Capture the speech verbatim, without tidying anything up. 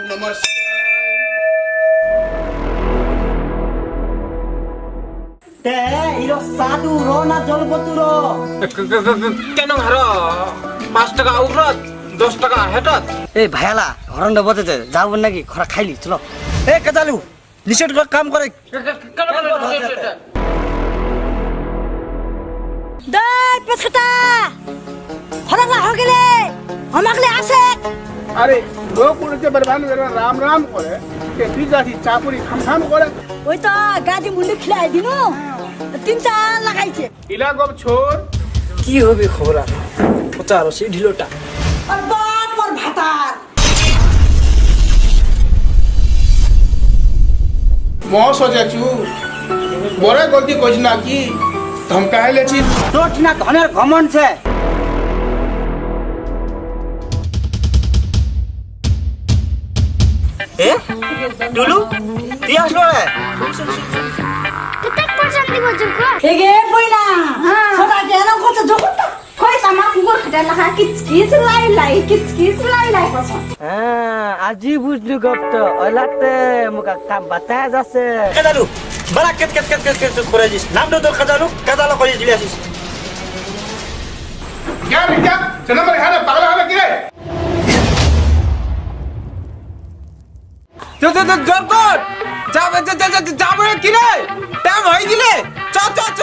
তে ইরো সাধু র না জলপতু র? কে-, কে-, কে-, কে-, কেন হারো? পাঁচ টাকা উরত, দশ টাকা হেটত। এ ভাইয়ালা, হরণ বজেছে, যাবো নাকি? খরা খাইলি, চলো। এ কাজালু, নিষেধ করে কাম করে। দে, পেছাতা! খরা হগিলে, আমাকলে আসে। আরে, লোক উড়তে পারবান রাম রাম করে, কে তুই যাচ্ছিস চাপুরি খাম খাম করে। ওই তো গাজি মুন্ডু খিলাই দিনু, তিনটা লাগাইছে। ইলা গপ ছোর। কি হবে খবর? প্রচার সে ঢিলোটা। আর বাপ ওর ভাতার। মহা সজা চু। বড় গলতি কইছ না কি? ধমকাইলেছি। তোর না ধনের ঘমন সে। এ? টুলু? তুই আসলো রে? তুই তাক পয়সা দিব জুকো। এগে বইনা। হ্যাঁ। সদা কেন কত জগত? কই তামা কুকুর খাটা লাগা কিচ কিচ লাই লাই, কিচ কিচ লাই লাই কসম। হ্যাঁ, আজি বুঝলু গপ্ত। ওলাতে মুকা কাম বাতায় যাচ্ছে। কাদালু, বারা কেত কেত কেত কেত কেত করে দিস। নাম তো তোর কাদালু, কাদালু করে দিলে আসিস। क्या रे, क्या? जन्म रे, है ना, पागल है ना, क्या? চ, চ, চ, জোর কর। যাবে, যা, যা, যা, যাবে কি রে? টাইম হয়ে গেলে। চ, চ, চ।